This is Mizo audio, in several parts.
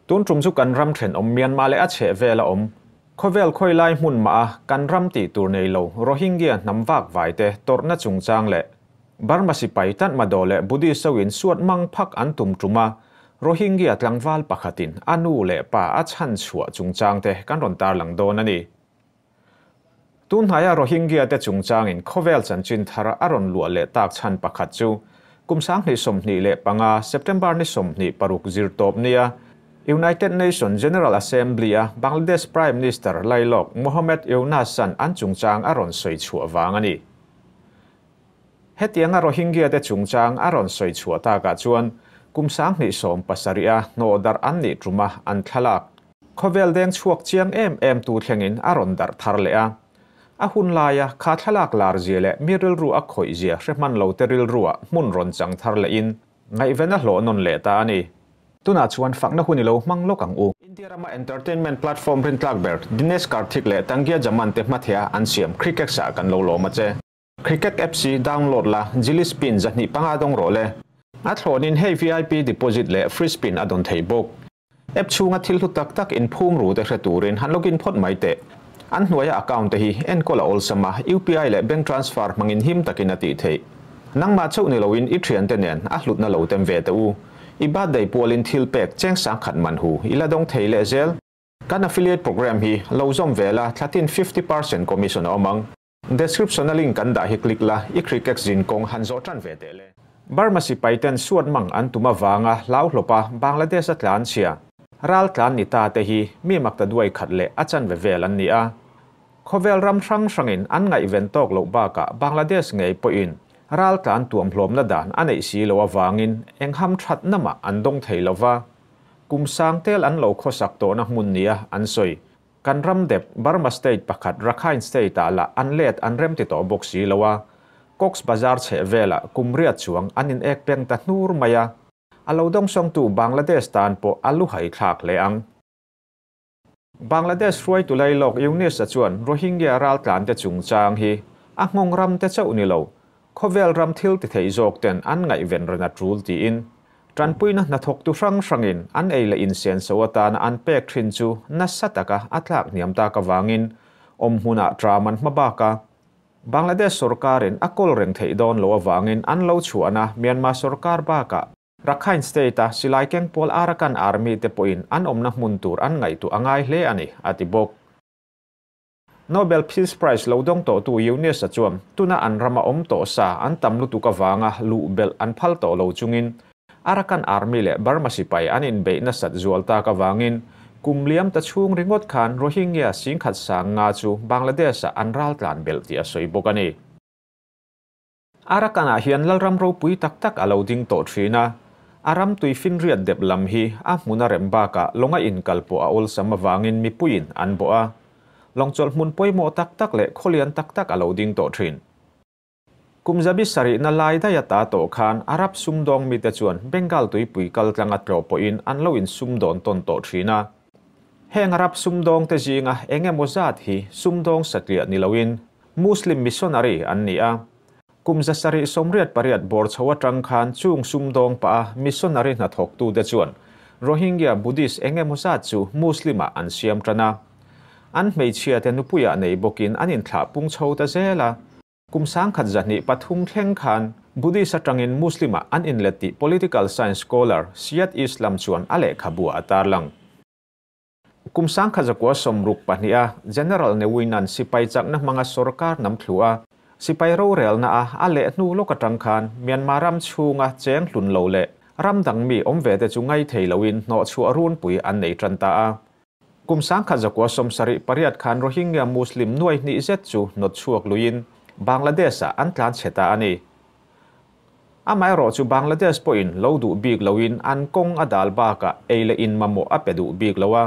Tun tum chu kan ram thenawm Myanmar leh a chhehvel a awm. Khawvel khawilai hmun mah a kan ram tih tur nei lo Rohingya hnam vak vai te tawrhna chungchang leh Burma sipai Tatmadaw leh Buddhist ho in suat mang phak an tum tum a Rohingya tlangval pakhatin a nu leh pa a chhan chhuah chungchang te kan rawn tarlang dawn a ni. Tunhnaia Rohingya te chungchangin khawvel chanchin thar a rawn luah leh tak chhan pakhat chu kum 2025 September ni 26 zirtawp nia United Nations General Assembly a Bangladesh Prime Minister Lailawk Muhammad Yunus-a'n an chungchang a rawn sawi chhuah vang a ni. Hetianga Rohingya te chungchang a rawn sawi chhuah takah chuan kum 2017 a hnawhdarh an nih tuma an thlalak Khawvel deng chhuak chiang em em tu thlengin a rawn darh thar leh a. A hun laia kha thlalak lar zia leh mi rilru a khawih zia hre hman lo te rilruah hmun rawn chang thar lehin ngaihven a hlawh nawn leh ta a ni. Tunah chuan fakna hun i lo hmang lawk ang u. India rama entertainment platform rintlak ber Dinesh Karthik leh Tangia Jaman te hmathea an siam Crickex ah kan lo lawm a che. Cricket apps hi download la, Jilly Spin 205 dawng rawh le. A thlawnin hei VIP deposit leh free spin a dawn thei bawk. App chhunga thil hlu tak tak inphum ru te hre turin han login phawt mai teh. An hnuaia account te hi enkawl a awlsam a, UPI leh bank transfer hmangin him takin a tih theih. Nangmah chauh ni loin i thiante nen a hlutna lo tem ve teh u. I birthday pualin thil pek cheng 10,000 man hu i la dawng thei leh zel. Kan affiliate program hi lo zawm ve la, thlatin 50% commission a awm ang. Description a link kan dah hi click la, i Crickex zin kawng han zawh tan ve teh le. Burma sipai ten suat mang an tum avanga hlau hlawpa Bangladesh a tlan chhia. Ral tlan ni ta te hi mi mak ta duai khat leh a chanve vel an ni a. Khawvel ram hrang hrangin an ngaihven tawk loh bakah Bangladesh ngei pawhin ral tlan tuam hlawmna dan a neih si lo avangin eng ham that namah an dawng thei lova. Kum sang tel an lo khawsak tawhna hmun nia an sawi. Kan ram dep Burma state pakhat Rakhine state ah lah an let an rem ti tawh bawk si lo a, Cox's Bazar chheh velah kum riat chuang an in ek peng ta hnur mai a, a lo dawngsawngtu Bangladesh tan pawh a lu hai thlak hle ang. Bangladesh hruaitu lailawk Yunus-a chuan Rohingya raltlan te chungchang hi a nghawng ram te chauh ni lo, Khawvel ram thil ti thei zawk ten an ngaihven reng a tul tiin tanpuina hnathawktu hrang hrangin an ei leh insenso atana an pek thin chu nasa taka a tlak hniam tak avangin awm hmunah tram an hma bak a. Bangladesh sorkarin a kawl reng theih dawn lo avangin an lo chhuahna Myanmar sorkar bakah Rakhine State-a silai keng pawl Arakan Army te pawhin an awmna hmun tur an ngaihtuah a ngai hle a ni, a ti bawk. Nobel Peace Prize lo dawng tawhtu Yunus-a chuan tuna an rama awm tawh sa an tam lutuk avanga luh belh an phal tawh lo chungin Arakan Army leh Burma sipai an inbeih nasat zual tak avangin kum liam ta chhung ringawt khan Rohingya 5,000 chu Bangladesh-ah an raltlan belh tih a sawi bawk a ni. Arakan-ah hian lalram ropui tak tak a lo ding tawh thin a, a ram tui finriat dep lam hi a hmun a rem bakah lawnga inkalpawh a awlsam avangin mipuiin an bawh a, lawngchawlh hmun pawimawh tak tak leh khawlian tak tak a lo ding tawh thin. Kum zabi sarihna lai daih ata tawh khan Arab sumdawng mite chuan Bengal tuipui kal tlanga tlawh pawhin an lo insumdawn tawn tawh thin a. Heng Arab sumdawngte zinga eng emaw zat hi sumdawng satliah ni loin Muslim missionary an ni a. Kum 788 bawr chho atang khan chung sumdawng pa a missionary hnathawktute chuan Rohingya Buddhist eng emaw zat chu Muslim-ah an siam tan a. An hmeichhia te nupuiah nei bawkin an inthlah pung chho ta zel a. Kum 1903 thleng khan Buddhist atangin Muslim-ah an inlet tih political science scholar Syed Islam chuan a lehkhabu a tarlang. Kum 1962 a General Ne Win-a'n sipai chakna hmanga sorkar nam thlu a, sipai rorelna a a leh hnu lawk atang khan Myanmar ram chhunga cheng hlun lo leh ram dang mi awm ve te chu ngai thei loin hnawh chhuah runpui an nei tan ta a. Kum 1978 khan Rohingya Muslim nuai hnih zet chu hnawt chhuak luiin Bangladesh-ah an tlan chhe ta a ni. Amaherawh chu Bangladesh pawhin lo duh bik loin an kawng a dal bakah ei leh in mamawh a pe duh bik lo a.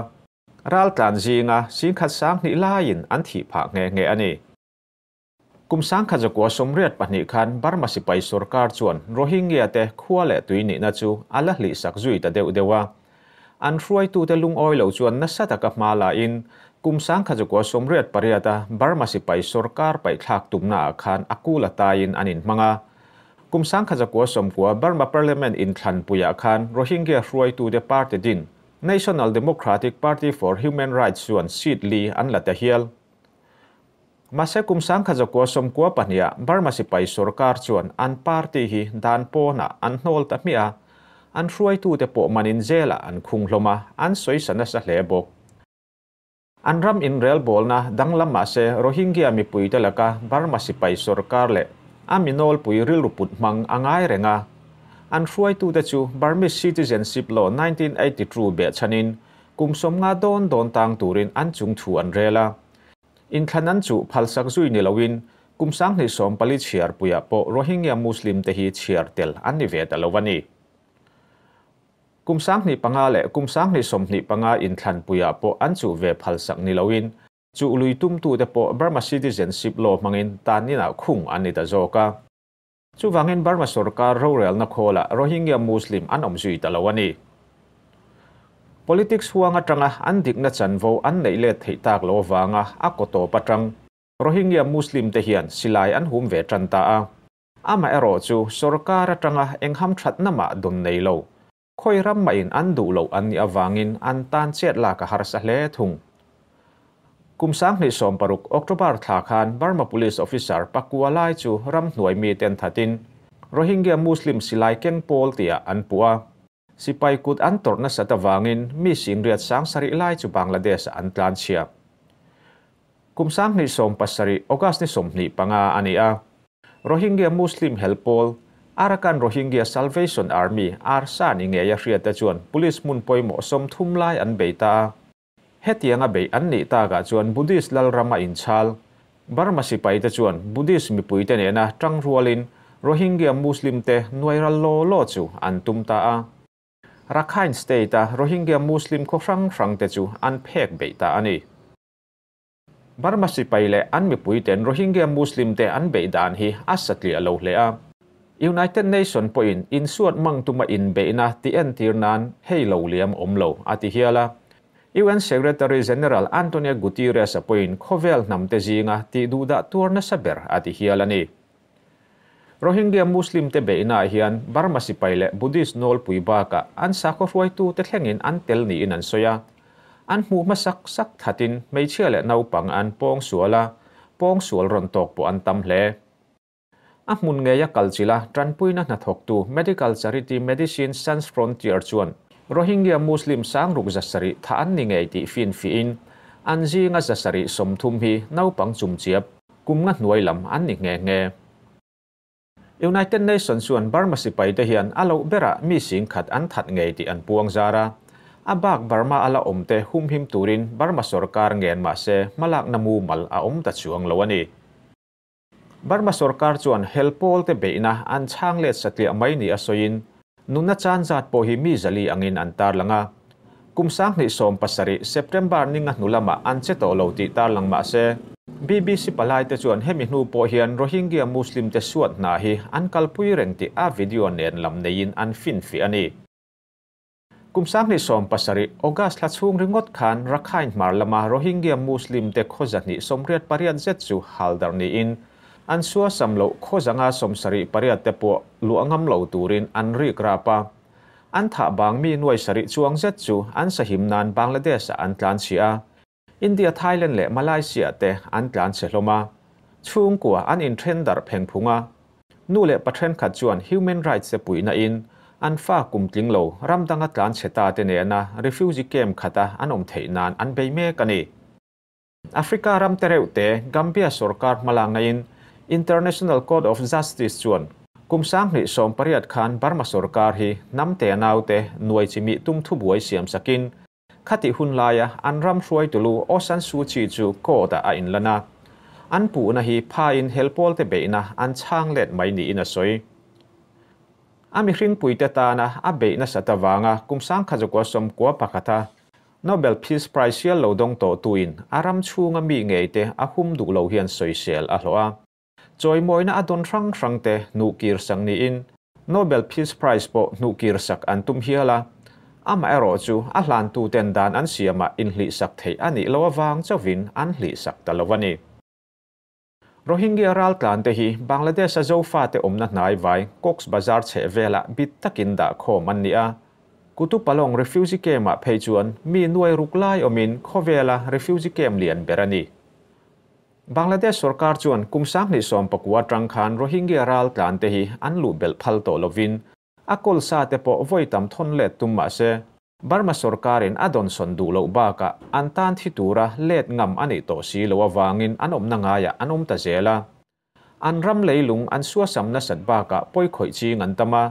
Ral tlan zinga 10,000 laiin an thih phah nghe nghe a ni. Kum 1982 khan Burma sipai sorkar chuan Rohingya te khua leh tui nihna chu a la hlih sak zui ta deuh deuh a. An hruaitute lungawi lo chuan nasa taka hma lain kum 1988 a Burma sipai sorkar paihthlak tumnaah khan a kul ataiin an inhmang a. Kum 1990 Burma Parliament inthlanpuiah khan Rohingya hruaitute party din. National Democratic Party for Human Rights chuan seat li an la ta hial. Mahse kum 1992 ah Burma sipai sorkar chuan an party hi dan pawnah an hnawl ta hmiah a, an hruaitute pawh manin jail-ah an khung hlawm a, an sawisa nasa hle bawk. An ram inrelbawlna danglam mahse Rohingya mipuite laka Burma sipai sorkar leh a mi nawlpui rilru put hmang a ngai reng a. An hruaitute chu Burmese Citizenship Law 1982 behchhanin kum 50 dawn dawn tang turin an chungthu an rel a. Inthlan an chuh phalsak zui ni loin kum 2014 chhiar puiah pawh Rohingya Muslim te hi chhiar tel an ni ve ta lo a ni. Kum 2005 leh kum 2025 inthlan puiah pawh an chuh ve phalsak ni loin chuh lui tumtute pawh Burma Citizenship Law hmangin taninah khung an ni ta zawk a. Chuvangin Burma sorkar rorelna khawlah Rohingya Muslim an awm zui ta lo a ni. Politics huang atanga an dikna chanvo an neih let theih tak lo avanga a kaw tawp atang Rohingya Muslim te hian silai an hum ve tan ta a. Amaherawh chu sorkar atanga engham thatna mah dawn nei lo. Khawi ram mahin an duh loh an nih avangin an tan chet lak a harsa hle thung. Kum 2016 October thla khan Burma Police Officer pakua lai chu ram hnuai mi ten thatin Rohingya Muslim silai keng pawl tia an puh a. Sipai kut an tawrhna sat avangin mi 70,000 lai chu Bangladesh an tlan chhia. Kum 2017 August ni 25 a ni a. Rohingya Muslim hel pawl Arakan Rohingya Salvation Army ARSA ni ngeia hriat te chuan police hmun pawimawh 30 lai an bei ta a. Hetianga bei an nih takah chuan Buddhist lalrama inchhal Burma sipai te chuan Buddhist mipui te nena tang rualin Rohingya Muslim te nuai ral law law chu an tum ta a. Rakhine State a Rohingya Muslim khaw hrang hrang te chu an phek bei ta a ni. Burma sipai leh an mipui ten Rohingya Muslim te an bei dan hi a satliah lo hle a. United Nation pawhin insuat mang tuma in beihna ti entir nan hei lo liam awm lo a ti hial a. UN Secretary General Antonio Guterres a pawhin khawvel hnam te zinga ti duhdah tuar nasa ber a ti hial a ni. Rohingya Muslim te beihna hian Burma sipai leh Buddhist nawlpui bakah an sakhaw hruaitu te thlengin an tel niin an sawi a. An hmuh hmasak sak thatin hmeichhia leh naupang an pawng sual a, pawng sual rawn tawk pawh an tam hle. A hmun ngeia kalchila tanpuina hnathawktu Medical Charity Medicine Sans Frontier chuan Rohingya Muslim 670 tha an ni ngei tih fin fiin an zinga 130 hi naupang chumchiap kum nga hnuai lam an ni nge nge. United Nations chuan Burma sipai te hian a loh berah mi 10,000 an that ngei tih an puang zar a. A bak Burma ala awm te humhim turin Burma sorkar ngen mahse hmalak na mumal a awm ta chuang lo a ni. Burma sorkar chuan helpawl te beihna an chhang let satliah mai ni a sawiin nunna chan zat pawh hi mi 400 angin an tar lang a. Kum 2017 September ninga hnulama an che tawh lo tih tar lang mahse BBC palai te chuan hemi hnu pawh hian Rohingya Muslim te suat hna hi an kalpui reng tih a video nen lam neiin an fin fi a ni. Kum 2017 August thla chhung ringawt khan Rakhine hmar lama Rohingya Muslim te khaw 288 zet chu haldar niin an sua sam lo khaw 178 te pawh luah ngam lo turin an rik rap a. An tha bang mi 700 chuang zet chu an sahim nan Bangladesh an tlan chhia a. India, Thailand leh Malaysia te an tlan chhe hlawm a. Chhungkua an inthen darh pheng phung a. Nu leh pa thenkhat chuan human rights te puihna in an fa kum tling lo ramdanga tlan chhe ta te nena refugee camp khata an awm theih nan an bei mek a ni. Africa ram te reuh te Gambia sorkar hmalak na in International Court of Justice chuan kum 2018 khan Burma sorkar hi hnam te nau te nuai chimi tum thu buai siam sakin khati hun laia an ram hruai tulu Aung San Suu Kyi chu court a in lana. An pu na hi pha in helpawl te beihna an chhang let mai ni in a sawi. A mihring pui te tana a beihna sata wanga kum 1991 Nobel Peace Prize hial lo dawng tawh tuin a ram chhunga mi ngei te a hum duh lo hian sawisel a hlawh a. Chawimawina a dawn hrang hrang te hnuh kir sak niin Nobel Peace Prize pawh hnuh kir sak an tum hial a. Amaherawh chu a hlan tu ten dan an siamah inhlih sak theih a nih lo awang chauhin an hlih sak ta lo a ni. Rohingya ral tlan te hi Bangladesh a zofa te awmna hnai vai Cox's Bazar chheh vela bit takin dah khawm an ni a. Kutupalong refugee camp-ah phei chuan mi nuai ruk lai awmin khawvela refugee camp lian ber a ni. Bangladesh sorkar chuan kum 2019 atang khan Rohingya ral tlan te hi an luh belh phal tawh lovin a kawl sa te pawh vawi tam thawn let tum mah se Burma sorkarin a dawnsawn duh loh bakah an tan thi tura let ngam a nih tawh si loh avangin an awmna ngaiah an awm ta zel a. An ram leilung an suasam nasat bakah pawi khawih ching an tam a,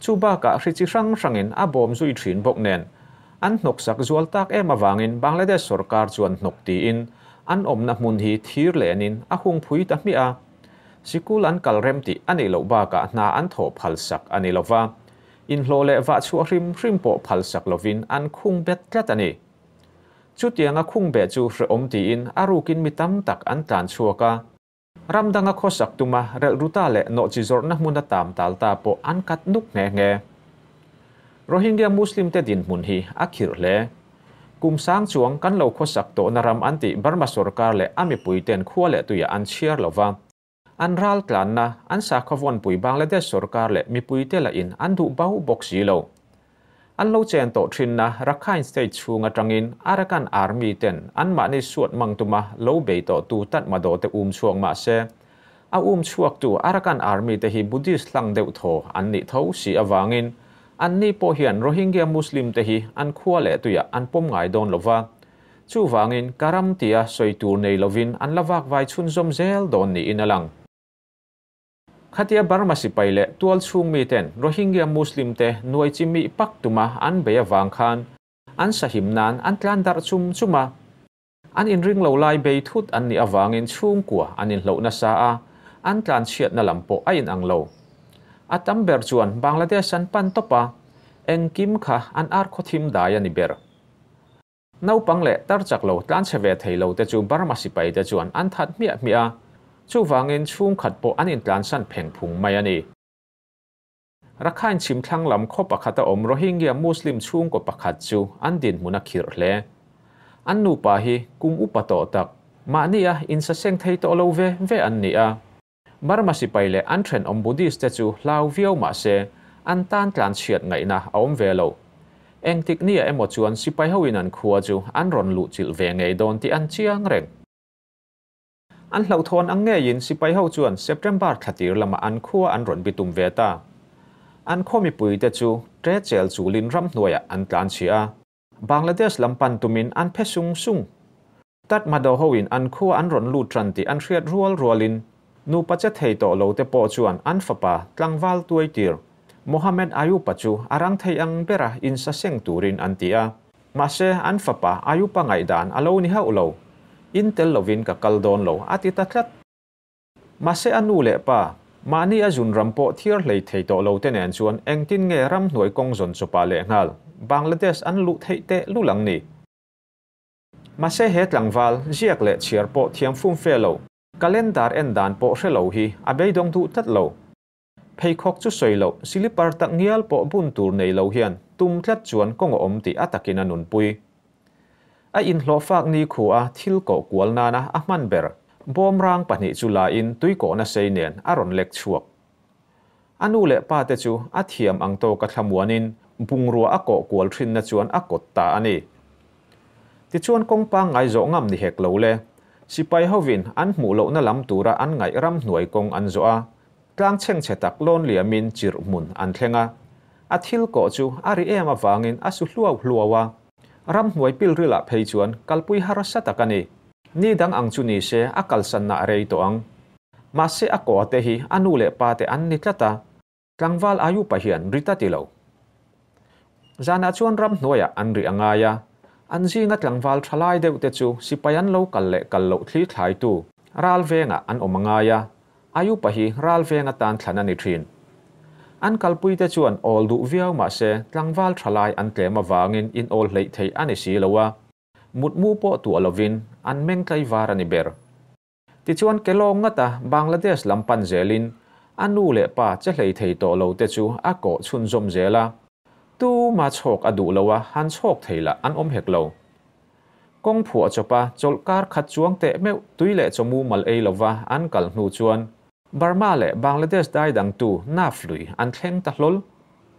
chu bakah hri chi hrang hrangin a bawm zui thin bawk nen an hnawksak zual tak em avangin Bangladesh sorkar chuan hnawk tiin an awmna hmun hi thir lenin a hung phui ta hmiah a. Sikul an kal rem tih a nih loh bakah hna an thawh phalsak a ni lova, inhlawh leh vah chhuah hrim hrim pawh phalsak lovin an khung bet tlat a ni. Chutianga khung beh chu hrehawm tiin a rukin mi tam tak an tlan chhuak a. Ram danga khawsak tuma relh ruta leh nawhchi zawrhna hmun a tam tal ta pawh an kat nuk nghe nghe. Rohingya Muslim te dinhmun hi a khirh hle. Kum sang chuang kan lo khawsak tawhna ram an tih Burma sorkar leh a mipui ten khua leh tuiah an chhiar lo va. An ral tlanna, an sakhaw vawnpui Bangladesh sorkar leh mipuite lahin an duh bau bawk si lo. An lo chen tawh thinna Rakhine State chhung atangin Arakan Army ten anmahni suat mang tuma lo bei tawhtu Tatmadaw te um chhuak mah se, a um chhuaktu Arakan Army te hi Buddhist hlang deuh thaw an nih tho si avangin anni pawh hian Rohingya Muslim te hi an khua leh tuiah an pawm ngai dawn lo va. Chuvangin ka ram tia sawi tur nei lovin an la vakvai chhunzawm zel dawn niin a lang. Khatia Burma sipai leh tual chhung miten Rohingya Muslim te nuai chi mih pak tuma an bei avang khan an sahim nan an tlan darh chum chum a. An inring lo lai bei thut an nih avangin chhungkua an inhloh nasa a, an tlan chhiatna lam pawh a inang lo. A tam ber chuan Bangladesh an pan tawp a, engkim kha an ar khawthim dai a ni ber. Naupang leh tar chak lo tlan chhe ve thei lo te chu Burma sipai te chuan an that hmiah hmiah a, chuvangin chhungkhat pawh an intlansan pheng phung mai a ni. Rakhine chhim thlang lam khaw pakhata awm Rohingya Muslim chhungkaw pakhat chu an dinhmun a khirh hle. An nupa hi kum upa tawh tak, mahnia insaseng thei tawh lo ve ve an ni a. Burma sipai leh an thenawm Buddhist te chu hlau viau mah se, an tan tlan chhiat ngaihna a awm ve lo. Engtik nia emaw chuan sipai hoin an khua chu an rawn luh chilh ve ngei dawn tih an chiang reng. An hlauhthawn ang ngeiin sipai ho chuan September thla tir lamah an khua an rawn bitum ve ta. An khaw mipuite chu ṭe chel chulin ramhnuaiah an tlan chhia a. Bangladesh lam pan tumin an phe sung sung. Tatmadaw hoin an khua an rawn lut ṭan tih an hriat rual rualin nupa che thei tawh lo te pawh chuan an fapa tlangval tuai tir Mohammed Ayupa chu a rang thei ang bera insa seng turin an ti a. Mahse an fapa Ayupa ngaihdan a lo ni hauh lo. In tel lovin ka kal dawn lo a ti ta tlat. Mahse a nu leh pa, mahni a zun ram pawh thiar hlei thei tawh lo te nen chuan engtin nge ramhnuai kawng zawn chawpah lehnghal Bangladesh an luh theih teh lul ang ni? Mahse he tlangval, ziak leh chhiar pawh thiam fum fe lo, calendar en dan pawh hre lo hi a beidawng duh tlat lo. Pheikhawk chu sawi loh, silipar tak ngial pawh bun tur nei lo hian tum tlat chuan kawng a awm tih a takin a nunpui. A inhlawhfak ni khu a thil koh kual nana a hman ber bawmrang pahnih chu la in tuikawhna sei nen a rawn lek chhuak. A nu leh pa te chu a thiam ang tawka thlamuanin bungrua a kawh kual thinna chuan a kawt ta a ni. Tichuan kawng pangngai zawh ngam ni hek lo le, sipai hovin an hmuh lohna lam tura an ngaih ramhnuai kawng an zawh a, tlang chhengchhe tak lawn liamin chirh hmun an thleng a. A thil kawh chu a ri em avangin a su hluau hluau a. Ramhnuai pilrilah phei chuan kalpui harsa tak a ni. Ni dang ang chu ni se a kalsanna a rei tawh ang. Mahse a kawh te hi a nu leh pa te an ni tlat a, tlangval Ayupa hian ri ta ti lo. Zanah chuan ramhnuaiah an ri a ngai a, an zinga tlangval thalai deuh te chu sipai an lo kal leh kal loh thli thlaitu ral vengah an awm a ngai a, Ayupa hi ral veng atan thlan a ni thin. An kalpui te chuan awl duh viau mahse tlangval thalai an tlem avangin in awl hleih theih a ni si lo a, mutmu pawh tuah lovin an meng tlaivar a ni ber. Tichuan kelawng ngata Bangladesh lam pan zelin a nu leh pa che hlei thei tawh lo te chu a kawh chhunzawm zel a, tuma chhawk a duh lo a, han chhawk thei lah an awm hek lo. Kawng phuah chawpa chawlh kar khat chuang teh meuh tui leh chawmu mal ei lova an kal hnu chuan Burma leh Bangladesh dai dangtu Naf lui an thleng ta hlawl.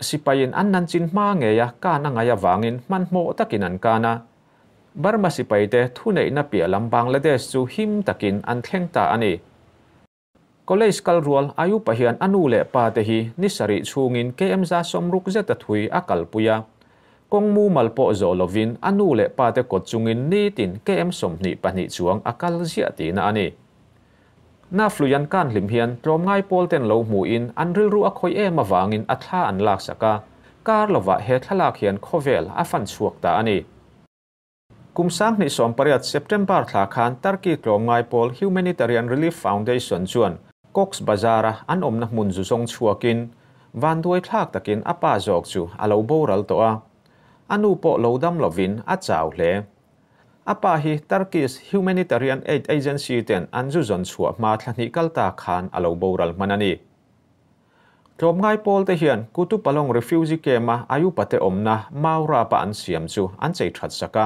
Sipaiin an nanchin hma ngeia kan a ngaih avangin hmanhmawh takin an kan a. Burma sipaite thuneihna piah lam Bangladesh chu him takin an thleng ta a ni. College kal rual Ayupa hian a nu leh pa te hi ni sarih chhungin KM 160 zeta thui a kalpui a. Kawng mumal pawh zawh lovin a nu leh pa te kawt chungin nitin KM 22 chuang a kal ziah tihna a ni. Naflui an kan hlim hian tlawmngai pawl ten lo hmuhin an rilru a khawih em avangin a thla an laksak a, kar lovah he thlalak hian khawvel a fan chhuak ta a ni. Kum 2018 September thla khan Turkey tlawmngai pawl Humanitarian Relief Foundation chuan Cox's Bazar-a an awmna hmun zu zawng chhuakin vanduai thlak takin a pa zawk chu a lo boral tawh a. A nu pawh lo dam lovin a chau hle. A pa hi Turkey's Humanitarian Aid Agency ten an zu zawn chhuah hma thla hnih kal ta khan a lo boral hman a ni. Tlawmngai pawl te hian Kutupalong Refugee Camp-a Ayupa te awmna Maurap-a an siam chu an chei that sak a.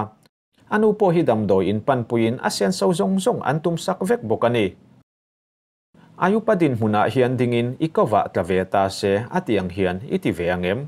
A nu pawh hi damdawi in panpuiin a senso zawng zawng an tum sak vek bawk a ni. Ayupa dinhmunah hian dingin i kovah tla ve ta se a ti ang hian i ti ve ang em?